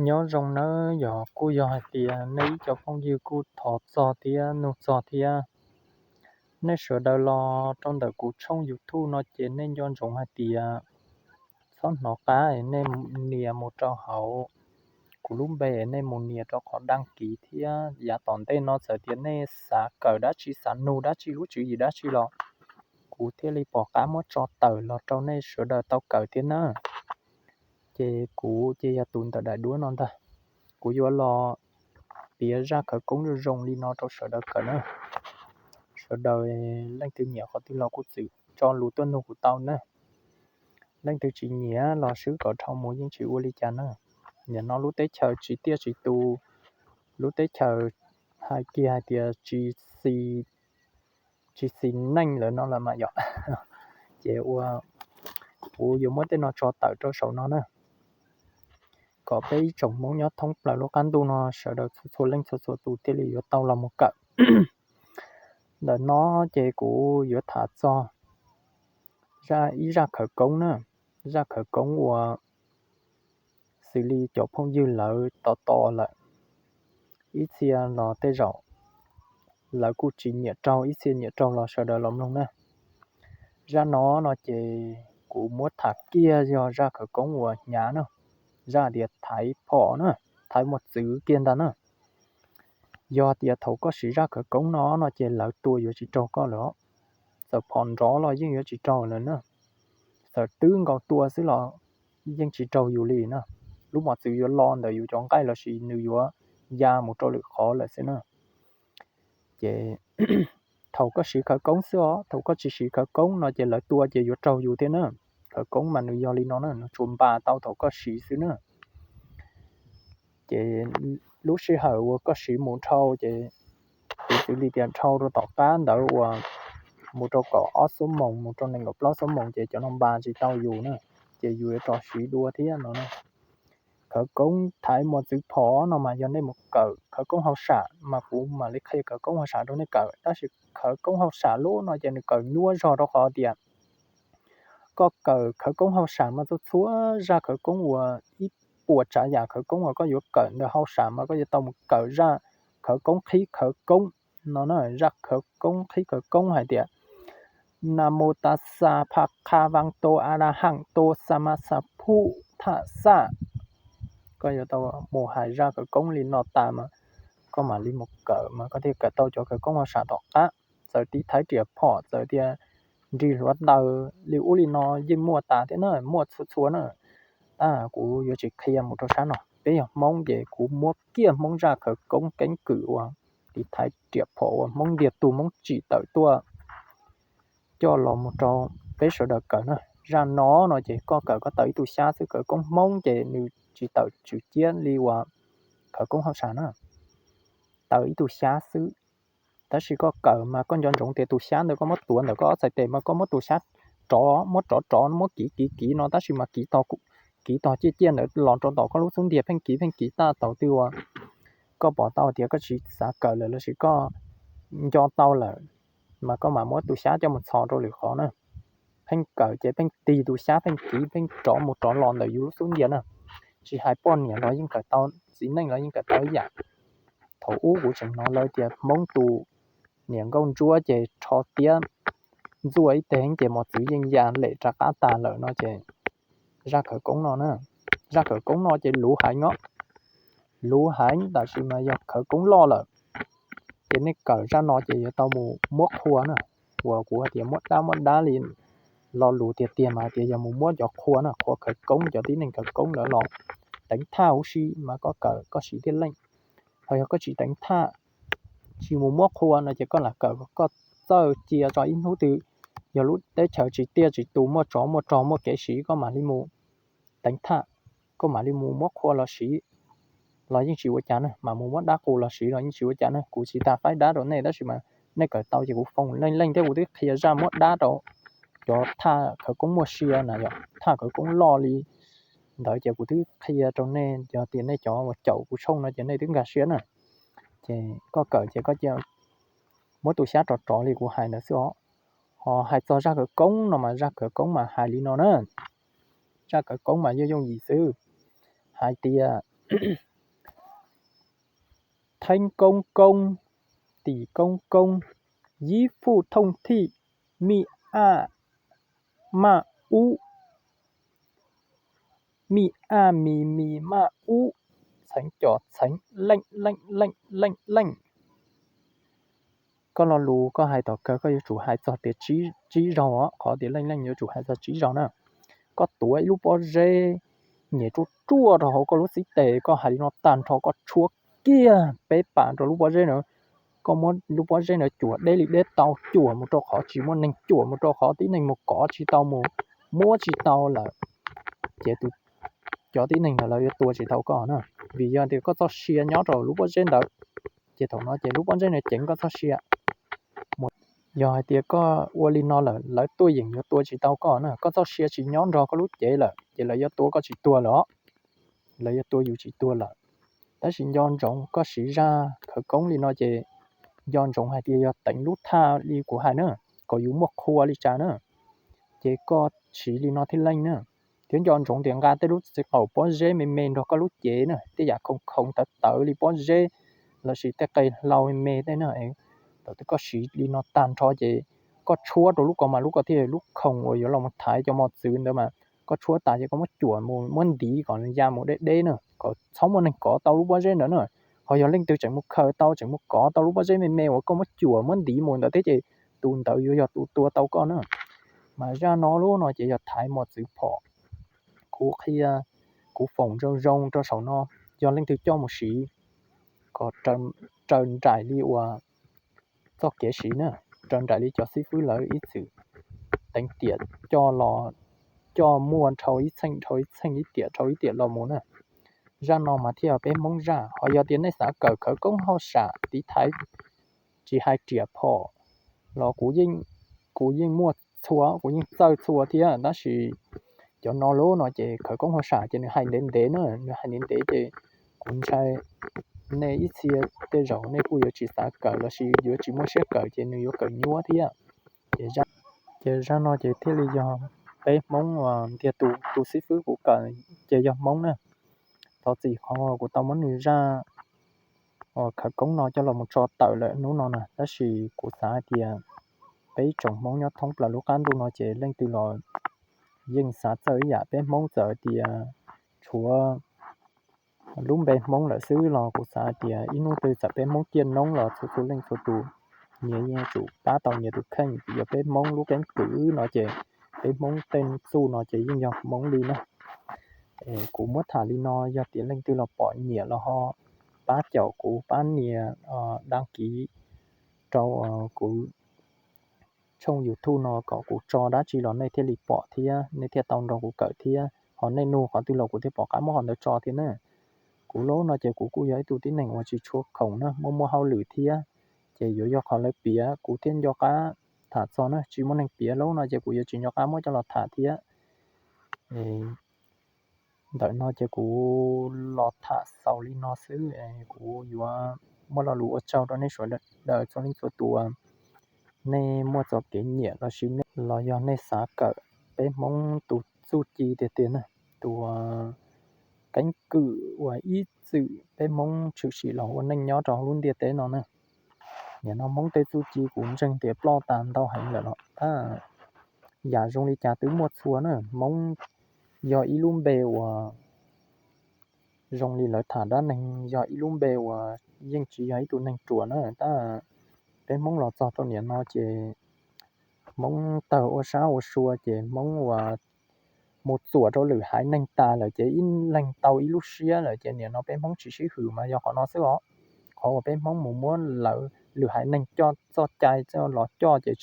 Nyob zoo nawb, yog kuj yog hais tias nej ib co phooj ywg kuj thov txog thiab nug txog thiab, nej sawv daws los rau ntawm kuv tshooj YouTube no ces nej nco ntsoov hais tias txhob hnov qab nej nias mus rau hauv kuv lub npe, nej mus nias rau qhov daj kiv thiab yav tom ntej no txawm tias nej xav kawm dab tsi, xav nug dab tsi, lub tswv yim dab tsi los kuv thiaj li pom qab muab tso tawm los rau nej sawv daws tau kawm thiab na. Ces kuv ces yog tus ntawm daim duab no ntag. Kuv yuav los piav zaj khawv koob zoo zoo li no rau sawv daws kawm na. Sawv daws leej twg nyiam qhov twg los kuj txwm tso lus tuaj nug kuv tau na. Leej twg tsis nyiam los swb kom dhau mus yeej tsis ua li cas na. Nim no lub teb chaws tsis tiaj tsis tus, lub teb chaws hais kiag hais tias tsis xis neej lawm no lawm mas yom. Ces ua kuv yuav muab tej no tso tawm rau saum no na, kom peb ib tsoom Hmoob nyob thoob plaws lub qab ntuj no sawv daws txhua txhua leej txhua txhua tus thiaj li yuav tau los mus kawm. Ntawm no ces kuv yuav tham txog ib zaj khawv koob na, zaj khawv koob uas xws li cov phooj ywg lawv tos tos lawm, ib txhia los tej zaum lawv kuj tsis nyiam raug, ib txhia nyiam raug los sawv daws los mloog na. Zaj no no ces kuv muab tham kiag yog zaj khawv koob uas hnyav na, zaj tias thaiv phom na, thaiv mos txwv kiag ntag na. Yog tias thaum koj siv zaj khawv koob no no ces lawv tua yuav tsis raug koj lawm, txawm phom nrov los yeej yuav tsis raug lawm na. Txawm twb nkaus tua xwb los yeej tsis raug yus li na. Lub mos txwv yuav lo ntawm yus cov nqaij lossis nws yuav ya mus rau lwm qhov lawm xwb na. Ces thaum koj siv khawv koob xwb os, thaum koj tsis siv khawv koob no ces lawv tua ces yuav raug yus thiab na. Khawv koob mas nws yog li no na, nws tsuas npas tau thaum koj siv xwb na. Ces lub sij hawm uas koj siv mus dhau ces piv txwv li tias dhau rau tom qab ntawd uas mus rau kaum ob xuab moos mus rau nees nkaum plaub xuab moos ces cov no npas tsis tau yus na, ces yus yuav rov siv dua thiab no na. Khawv koob thaiv mos txwv phom no mas yog nej mus kawm khawv koob hauj sam mas kuv mam li qhia khawv koob hauj sam rau nej kawm, tab sis khawv koob hauj sam lub no ces nws kawm nyuaj zog rau qhov tias koj kawm khawv koob hauj sam mas txhua txhua zaj khawv koob uas ib puas tsav yam khawv koob uas koj yuav kawm ntawm hauj sam mas koj yuav tau mus kawm zaj khawv koob qhib khawv koob no na, zaj khawv koob qhib khawv koob hais tias Namo tassa bhagavato arahato sammāsambuddhassa. Koj yuav tau mus hais zaj khawv koob li no tas mas koj mam li mus kawm mas koj thiaj kawm tau cov khawv koob hauj sam tom qab. Txawm tiv thaiv riam phom, txawm tias nrig hluav taws li ub li no yeej muaj tas thiab na, muaj txhua txhua na. Tab kuv yuav tsis qhia mus rau sab no, peb yog Hmoob ces kuv muab kiag Hmoob zaj khawv koob keeb kwm uas tiv thaiv riam phom uas Hmoob ntiag tug Hmoob tsim tawm tuaj coj los mus rau peb sawv daws kawm na. Zaj no no ces koj kawm koj taws ib tug xyab xwb, khawv koob Hmoob ces nws tsis tawm tswm ciab li uas khawv koob hauj sam na, taws ib tug xyab xwb. Tab sis koj kawm mas koj nco ntsoov tias tus xyab ntawd koj muab tuav ntawm koj ob txhais tes mas koj muab tus xyab rov, muab rov rov, muab kiv kiv kiv no, tab sis mas kiv tog, kiv tog ciaj ciaj ntawd los rau tom koj lub xub ntiag, pheej kiv pheej kiv tag thaum twg uas koj pom tau tias koj tsis xav kawm lawm lossis koj nco tau lawm mas koj mam muab tus xyab coj mus txhos rau lwm qhov na. Pheej kawm ces pheej tig tus xyab pheej kiv pheej rov mus rov los ntawm yus lub xub ntiag na. Tsis hais poj niam los yeej kawm tau, txiv neej los yeej kawm tau ib yam. Thaum ub kuv tseem hnov lawv tias Hmoob tus niam nkauj ntsuab ces rho tiab ntxuaj ib teg heev ces mos txwv yeej ya lem rov qab tas lawm no ces zaj khawv koob no na, zaj khawv koob no ces luv heev os, luv heev tab sis mas yog khawv koob loj lawm. Ces nej kawm zaj no ces yuav tau mus muab qhua na, uas kuv hais tias muab dab muab dab li lo lus tiag tiag mas hais tias yog mus muab cov qhua na, qhua khawv koob, cov tib neeg khawv koob lawv los teev thaj huv si mas koj kawm koj siv thiaj leej. Ho yog koj tsis teev thaj, tsis mus muab qhua no ces koj lam kawm koj txawj cia tso ib hnub twg yog lub teb chaws tsis tiaj tsis tus muaj tsov muaj rog muaj kev siv koj mam li mus teev thaj, koj mam li mus muab qhua los siv los yeej tsis ua cas na, mam mus muab dab qus los siv los yeej tsis ua cas na. Kuv tsis tas faib dab rau nej tab sis mas nej kawm tau ces kuv foom leej leej thiab kuv twb qhia zaj muab dab rau cov thaj khawv koob muaj sia na yom, thaj khawv koob loj li ntawd ces kuv twb qhia rau nej, yog tias nej cov uas caum kuv tshooj no ces nej twb nkag siab na. Ces koj kawm ces koj cia muab tus xyab rov rov li kuv hais ntawd xwb os. Ho hais txog zaj khawv koob no mas zaj khawv koob mas hais li no na, zaj khawv koob mas yooj yooj yim xwb, hais tias Thaib koob koob, tim koob koob, yib fuj thooj thij, mij aj maj ub, mij aj mis mis maj ub, txheev cov txheev leej leej leej leej leej. Koj lo lus koj hais tom kawg koj yuav tsum hais txog tias tsib zaug os, qhov tias leej leej yuav tsum hais txog tsib zaug na. Koj tuav ib lub pob zeb nyem ruaj ruaj rau hauv koj lub xib tes, koj hais li no tag nrho koj tshuab kiag peb pas rau lub pob zeb na. Koj muab lub pob zeb na cuam deb li deb tau, cuam mus rau qhov tsis muaj neeg, cuam mus rau qhov tib neeg mus kov tsis tau, mus muab tsis tau lawm, ces tus, cov tib neeg ntawd lawv yuav tua tsis tau koj na. Vim yog tias koj txoj sia nyob rau lub pob zeb ntawd, ces thaum no ces lub pob zeb na ceev koj txoj sia. Yog hais tias koj ua li no lawm lawv tuaj yeem yuav tua tsis tau koj na, koj txoj sia tsis nyob nrog koj lub cev lawm ces lawv yuav tua koj tsis tuag lawm os. Lawv yuav tua yus tsis tuag lawm. Tab sis nco ntsoov koj siv zaj khawv koob li no ces nco ntsoov hais tias yog teev lub thaj li kuv hais na, kom yus muaj qhua li cas na, ces koj siv li no thiaj leej na. Thiab nco ntsoov tias nqa tej lub txiv qaum pob zeb me me nrog koj lub cev na, tej yam khoov khoov tawv tawv li pob zeb lossis tej qe hlau me me tej na. Thaum twg koj siv li no tag nrho ces koj tshuab rau lub ko mas lub ko thiaj lub khoom uas yuav los thaiv cov mos txwv ntawd mas koj tshuab tas ces koj muab cuam mus muab ntiv kom ya mus deb deb na, kom txhob muaj neeg kov tau lub pob zeb ntawd na. Ho yog leej twg tseem mus khaws tau tseem mus kov tau lub pob zeb me me uas koj muab cuam muab ntiv mus ntawd thiab ces tus ntawd yuav yog tus tua tau koj na. Mas zaj no lub no ces yog thaiv mos txwv phom. Kuv qhia, kuv foom zoo zoo rau saum no, yog leej twg coj mus siv kom raws nraim li uas txoj kev siv na, raws nraim li cov xib fwb lawv ib txwm teev tiam coj los, coj muaj dhau ib txheej dhau ib txheej ib tiam dhau ib tiam los mus na. Zaj no mas thiaj yog peb Hmoob zaj. Ho yog tias nej xav kawm khawv koob hauj sam tiv thaiv tsis hais riam phom los kuv yeej muaj txhua, kuv yeej txawj txhua thiab, tab sis cov no lub no ces khawv koob hauj sam ces nws hais ntev ntev na, nws hais ntev ntev ces kuv ntshai nej ib txhia tej zaum nej kuj yuav tsis xav kawm lossis yuav tsis muaj siab kawm ces nws yuav kawm nyuab thiab. Ces zaj no ces thiaj li yog peb Hmoob uas ntiag tug, tus xib fwb kuv kawm ces yog Hmoob na. Thov txim qhov kuv tau muab nws zaj khawv koob no coj los mus tso tawm lawm hnub no na, tab sis kuv xav hais tias peb ib tsoom Hmoob nyob thoob plaws lub qab ntuj no ces leej twg los yeej xav txawj ib yam. Peb Hmoob txawm tias tshuav lub npe Hmoob lawm xwb los kuv xav hais tias ib hnub twg txawm peb Hmoob ciaj noob los txhua txhua leej txhua tus nyias yeej yuav tsum pab tau nyias tus kheej. Vim yog peb Hmoob lub keeb kwm no ces peb Hmoob tej txuj no ces yeej yog Hmoob li na. Kuv muab tham li no, yog tias leej twg los pom nyiam los ho pab caum kuv, pab nias đăng ký rau kuv tshooj YouTube no kom kuv tso dab tsi los nej thiaj li pom thiab nej thiaj tau nrog kuv kawm thiab, ho nej nug qhov twg los kuv thiaj pom qab muab qhov ntawd tso thiab na. Kuv lub no ces kuv kuj yog ib tug tib neeg uas tsis tshua khoom na, muaj muaj hauj lwm thiab, ces yuav yog qhov lawv piav kuv thiaj nco qab tham txog na, tsis muaj neeg piav lub no ces kuv yuav tsis nco qab muab coj los tham thiab. Ntawm no ces kuv los tham xaus li no xwb, kuv yuav muaj lo lus ua tsaug rau nej sawv daws txhua leej txhua tus, nej muaj txoj kev nyiam lossis nej los yog nej xav kawm peb Hmoob tus txuj ci tiag tiag na, tus keeb kwm uas ib txwm peb Hmoob tshwm sim los ua neej nyob rau hauv lub ntiaj teb no na. Nim no Hmoob tej txuj ci kuv ntseeg tias ploj tas ntau heev lawm los tab yam zoo li cas twb muaj txhua na. Hmoob yog ib lub npe uas zoo li lawv tham dab neeg, yog ib lub npe uas yeej tsis yog ib tug neeg ruam na. Tab peb Hmoob los txog rau nim no ces Hmoob tawg ua sab ua sua ces Hmoob uas mus txuam rau lwm haiv neeg tas lawm ces ib leeg tau ib lub siab lawm ces nim no peb Hmoob tsis sib hwm mas yog qhov no xwb os. Qhov uas peb Hmoob mus muab lawv lwm haiv neeg coj txoj cai los coj ces